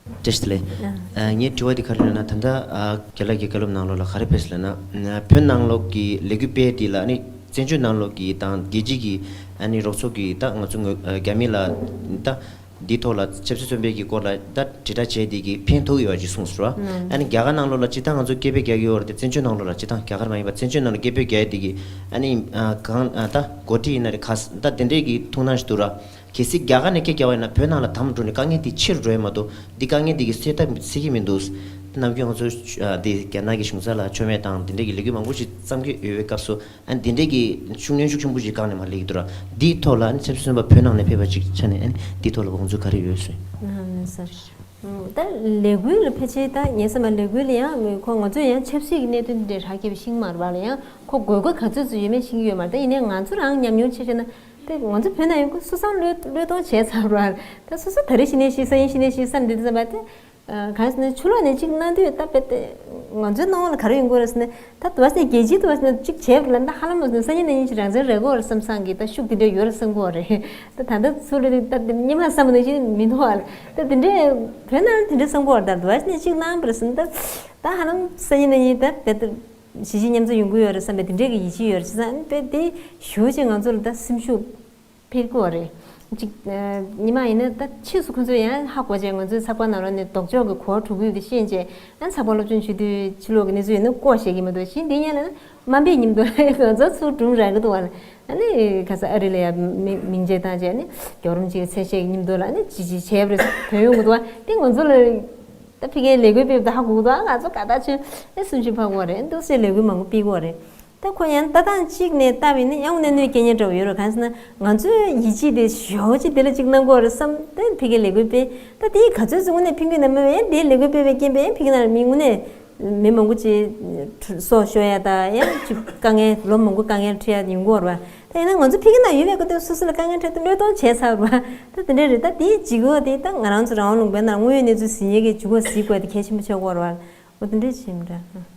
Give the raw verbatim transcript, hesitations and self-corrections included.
བཀྲ་ཤིས་བདེ་ལེགས། ཨ། ཨ། ངའི་དྲི་བ་འདི་ག་རེ་ལབ་ན། ད་ལྟ། ཨ། རྒན་ལགས་ཀྱིས་བཀའ་སློབ་གནང་ལུགས་ལ་ག་རེ་ཕེབས་ལབ་ན། ཨ། བོད་ནང་ལོགས་ཀྱི་ལས་འགུལ་སྤེལ་འདི་ལ་ནི་བཙན་བྱོལ་ནང་ལོགས་ཀྱི་དང་རྒྱལ་སྤྱི་གི་ཨ་ནི་རོགས་ཚོགས་ཀྱིས་ད་ང་ཚོ་ངོས། ཨ། རྒྱ་མི་ལ་ད་འདི་ཐོག་ལ་ཆབ་སྲིད་བཙོན་པའི་གི་སྐོར་ལ་ད་དྲིལ་བསྒྲགས་བྱས་འདི་གི་ཕན་ཐོགས་ཡོད་ཅེས་གསུངས་སོང་། ཨ་ནི་རྒྱ་གར་ནང་ལོགས་ལ་སྤྱིར་བཏང་ང་ཚོ་སྐད་འབོད་རྒྱག་གི་ཡོད་རེད་དེ། བཙན་བྱོལ་ནང་ལོགས་ལ་སྤྱིར་བཏང་རྒྱ་གར་མ་ཡིན་པ་བཙན་བྱོལ་ནང་ལ་སྐད་འབོད་རྒྱག་འདི་གི་ཨ་ནི། ཨ། གང་། ཨ། ད་འགོ་ཁྲིད་ཡིན་ན་རེད། ག་ས་ད་དེ་འདྲས་ཀྱི་ཐུགས་སྣང་ཞིག་འདུག་ར། གལ་སྲིད་རྒྱ་གར་ནས་སྐད་རྒྱག་པ་ཡིན་ན་བོད་ནང་ལ་དམ་འགྲོ་ནས་དཀའ་ངལ་དེ་ཆེ་རུ་འགྲོ་ཡ་མ་གཏོགས་འདི་དཀའ་ངལ་འདི་གི་སེལ་ཐབས་སེལ་གྱི་མི་འདུག་ནམ་རྒྱུན་ང་ཚོ་ཨ་འདི་རྒྱ་ནག་གི་གཞུང་ས་ལ་མཆོད་མེ་དང་འདི་འདྲས་ཀྱི་ལས་འགུལ་མང་པོ་ཞིག་བརྩམས་ཀྱི་ཡོད་པའི་སྐབས་སུ། ཨ། འདི་འདྲས་ཀྱི་ཤུགས་སྣོན་ཤུགས་ཆེན་པོ་ཞིག་བསྐངས་ནས་མར་སླེབས་ཀྱི་འདུག་ར། འདིའི་ཐོག་ལ་ཨ་ནི་ཆབ་སྲིད་བཙོན་པ་བོད་ནང་ནས་ཕེབས་པ་ཅིག་ཆ་ནས་ཨ་ནི་འདིའི་ཐོག་ལ་དགོངས་ཚུལ་ག་རེ་ཡོད་གསུངས། ད་ལས་འགུལ་ལ་ཕལ་ཆེར་ད་ངས་བསམ་པ་ལས་འགུལ་ལ་ཡང་ཁོ་ང་ཚོས་ཡང་ཆབ་སྲིད་ཀྱི་གནད་དོན་འདི་འདྲ་རག་གི་ཤེས་ཀྱི་མ་རེད་པ་ལ། ཡང་ཁོ་དགོས་མཁོ་ག་ཚོད་ཚོད་ཡོད་མེད་ཤེས་ཀྱི་ཡོད་མ་རེད། ད་ཡིན་ནའི་ང་ཚོ་རང་ཉམས་མྱོང་ཆེ་ཤོས་ན། དེ་ང་ཚོ་བོད་ནང་ཡོང་གི་སོ་སོ་བློས་བློས་གཏོང་བྱས་ཚར་བ། ད་སོ་སོ་ད་རེས་ཤི་ནས་ཤི། སང་ཉིན་ཤི་ནས་ཤི་བསམ་བསྡད་དུས་ཙམ་པ་དེ། གང་ཟེར་ན་ཕྱི་ལོགས་ནས་གཅིག་གནང་དུས་ད་དཔེ་དེ་ང་ཚོའི་སྣང་བ་ལ་ག་རེ་ཡོང་གི་རེད་ཟེར་ན། ད་དུ་བ་སེ་རྒྱལ་སྤྱིའི་དུ་བ་སེ་གཅིག་བྱས་པ་ལ་ད་ཧ་ལམ་མོ་སང་ཉིན་གནངས་ཉིན་ཅིག་རང་བཙན་རག་གི་ཡོད་རེད་བསམ་བསམ་གི་ད་ཤུགས་དེ་འདྲ་ཡོད་རེད་བསམ་གི་ཡོད་རེད། ད་ད་ལྟ་ཚུར་ལ་ད་སྙེ་མ་བསམ་པ་ནང་བཞིན་མི་འདུག་བ། ད་དེ་འདྲས་བོད་ནང་ལ་དེ་འདྲས་བསམ་གི་ཡོད་རེད། ད་དུ་བ་སེ་གཅིག་གནང་བ་རེད་ཟེར་ན་ད་ད་ཧ་ལམ་སང་ཉིན་གནངས་ཉིན་ད་དཔེ་ད། གཞིས་བྱེས་མཉམ་འཛོམས་ཡོང་གི་ཡོད་རེད་བསམ་པའི་དེ་འདྲའི་གི་ཡིད་ཆེས་ཡོད་རེད། བྱས་ཙང་དཔེ་དེ་ཞེ་པོ་ཅིག་ང་ཚོ་ལ་ད་སེམས་ཤུགས་འཕེལ་གི་ཡོད་རེད། ཅིག་ཉི་མ་ཡིན་ན་ད་ཕྱིས་སུ་ཁོ་ཚོས་ཡང་ཧ་གོ་བྱས། ང་ཚོའི་ཚགས་པར་ནང་ལོགས་ནས་ལྡོག་ཕྱོགས་ཀྱི་གོ་བ་དྲུག་ཡོད་དེ་ཤེས་བྱས། ཨ་ནི་ཚགས་པར་སློབ་སྦྱོང་བྱེད་དུས་ཕྱི་ལོགས་ཀྱི་གནས་ཚུལ་ཡིན་ན་ལྐོག་བཤད་ཀྱི་མ་གཏོགས། གཞན་དེ་ཉན་ལ་ན་དམའ་འབེབས་ཉིན་དུ་ང་ཚོ་ཚུར་སྒྲུང་རག་གི་འདུག་བ་ལ། ཨ་ནི་ཁ་ས་ཨ་རི་ལ་ཡ་མིང་མིང་ཆད་བཏང་བྱས། ཨ་ནི་རྒྱལ་བ་རིན་པོ་ཆེའི་མཚན་ཤས་ཀྱི་མཉམ་དུ་ལ་ཨ་ནི་ཅི་ཅི་བྱས་པ་རེད་དོན་ཡོང་གི་འདུག་བ། དེ་ང་ཚོ་ལ། ད་ཕ་གིའི་ལས་འགུལ་སྤེལ་བ་ད་ཧ་གོ་གི་འདུག་ང་ཚོ་ཀ་ད་ཆོས་ཨེ་སུམ་ཅུ་ཕར་གོ་རེད་འདུག་སེ་ལས་འགུལ་མང་པོ་སྤེལ་གི་རེད། ད་ཁོ་ཡང་ལྟ་སྟངས་གཅིག་ནས་བལྟས་པ་ཡིན་ན་ཡང་དངོས་གནས་གནོད་སྐྱེལ་མཁན་འདྲ་བོ་ཡོད་རེད། གང་ཟེར་ན་ང་ཚོའི་ཡིད་ཆེས་དེ་ཞེ་པོ་ཅིག་དེ་ལ་ཅིག་གནང་གི་རེད་བསམ། ད་ཕ་གིའི་ལས་འགུལ་སྤེལ་ད་དེ་ག་ཚོད་ཚོད་དངོས་གནས་ཕན་གྱི་ན་མེད་པ། ཡང་དེའི་ལས་འགུལ་སྤེལ་བའི་རྐྱེན་པས་ཡང་ཕ་གི་ནང་ལ་མི་དངོས་གནས་མི་མང་པོ་ཅིག་སྲོག་ཤོར་ཡ་ད་ཡང་ཅིག་དཀའ་ངལ་ལོ་མང་པོ་དཀའ་ངལ་འཕྲད་ཡ་ཡོང་གི་རེད་བ། ད་ཡིན་ན་ང་ཚོ་ཕ་གི་ནང་ཡོད་པའི་སྐབས་དུས་སོ་སོ་ལ་དཀའ་ངལ་འཕྲད་དུས་བློས་གཏོང་བྱས་ཚར་བ། ད་དེ་འདྲ་རེད། ད་དེའི་འཇིགས་སྐུལ་དེ་ད་ང་རང་ཚོ་རང་དབང་ལུང་པའི་ནང་དངོས་ཡོད་གནས་ཚུལ་གཟིགས་ཡས་ཀྱི་འཇུག་པ་གཟིགས་དགོས་དེ་གལ་ཆེན་པོ་ཆགས་ཀྱི་ཡོད་རེད་བ། འོ་དེ་འདྲ་ཞིག་ཡིན་འདྲ།